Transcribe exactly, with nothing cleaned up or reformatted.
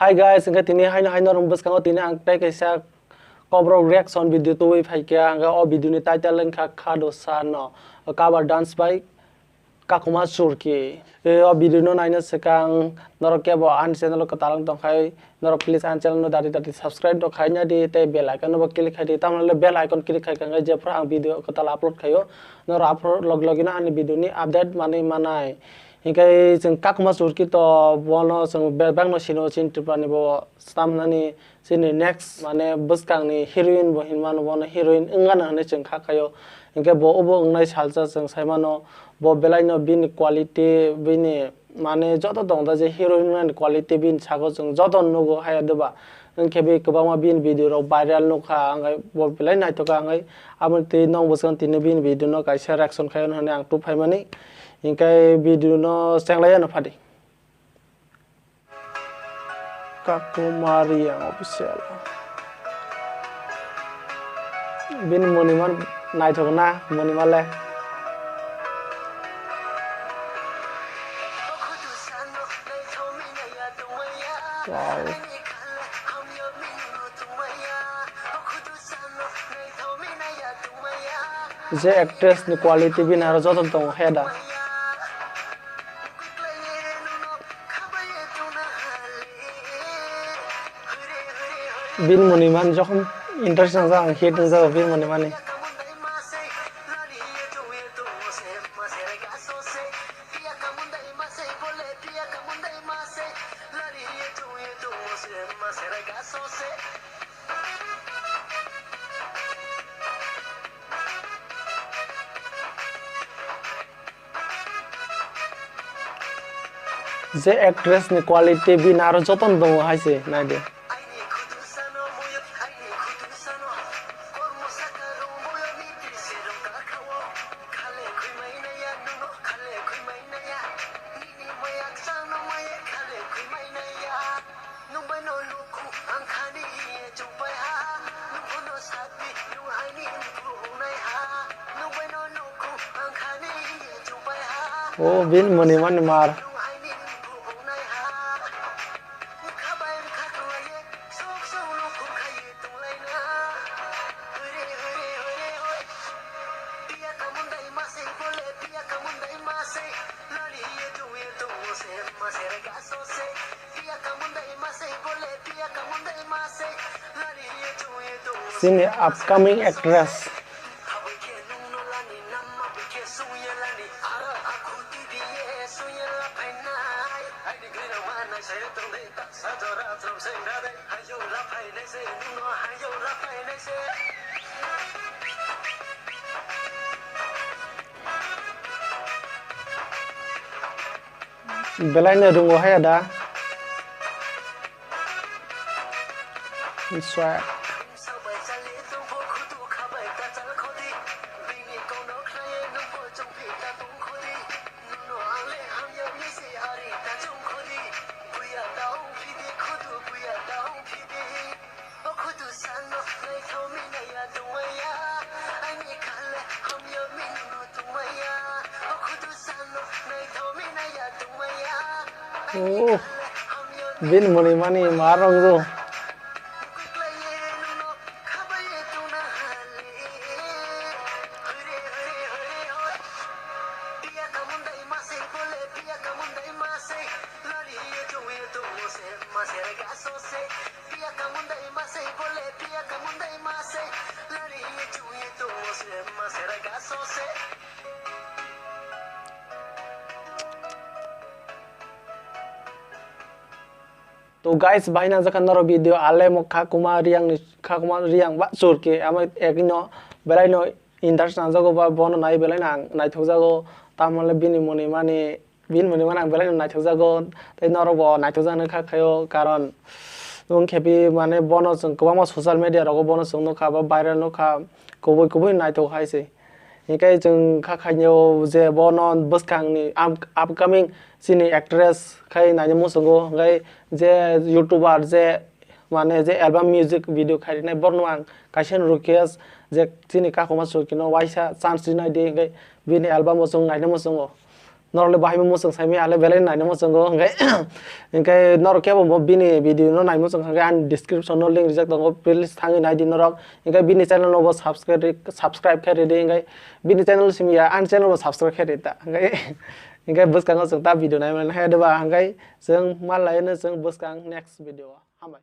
Hi guys, hingke tini haino haino rong bwskango tini ang tei kaisa kobrok reaction video tubui phaikha, hingke o video ni title wngkha Khado Sano, cover dance by Kakuma Churki. E, o video no naina swkang norok kebo ani channel o kwtal wng tongkhai, norok please ani channel no dati dati subscribe rok khaina di tei bell icon no bo click khai di, tamoni le bell icon click khai kha hingke jephru ang video kwtal upload khaio, norok aphuru log logino ani video ni update manwi manai. Hingke chwng Kakuma Churki to bono chwng bebak no sino chini Tripura ni bo stam nani chini next mane bwskang ni heroine bo hinmano bono heroine wngano hinwi chwng kha khaio. Hingke bo obo wngnai salsa chwng saimano bo belai no bini quality bini mane joto tong da je heroine ni quality bini sago chwng joto nugo haya doba. Hingke bi kwbangma bini video rok viral nukha, hingke bo belai naithok kha, hingke abo twi nong bwskango tini bini video no kaisa reaction khaio hinwi ang tubui phaimani. Hingke video no chenglai ano phadi. Kakumari yang official. Bini moniman naithok na, moniman le. Wow. Je actress ni quality bini aro joto tongo heda. Bini moniman jokhon interest nangjago, ang hit nangjago bini monimani. Je actress ni quality bini aro jotono tongo hai se, nai de. O bini moniman ni mar. Chini upcoming actress. Belai no rungo haya da. Swag. Oh, bini moni mani ma rong do. To guys, bahai nangjakha norok video alemo kha kuma riyang ni, kha kuma riyang ba churki ama ekno belai no interest nangjago ba bono nai belai nang naithok jago, tamole bini moni mani Bini mwnwi mano ang belai no naithok jago, tei norok bo naithok jaknai kha khaio, karon wng khe pi mane bono chwng kwbangma social media rogo bono chwng nukha ba viral nukha, kubui kubui naithok hai se. Hinkhe chwng kha khainio je bono bwskangni up-, upcoming chini actress khai naina muchungo, hinkhe je youtuber je mane je album music video khai rinai borno ang kaisa no request je chini Kakuma Churkino waisa chance rinai di, hinkhe bini album bo chwng naina muchungo. Norok le bahai muchung saimaya, ale belai naina muchungo, hingke, hingke norok kebo bo bini video no nai muchung kha, hingke ani description no link rijak tongo, please thangwi nai di norok, hingke bini channel no bo subscribe, subscribe khe ridi, hingke bini channel simi ya, ani channel bo subscribe khe rita, hingke, hingke bwskango chwng ta video nai mani hai deba, hingke chwng ma lai no chwng bwskang next video o, hambai.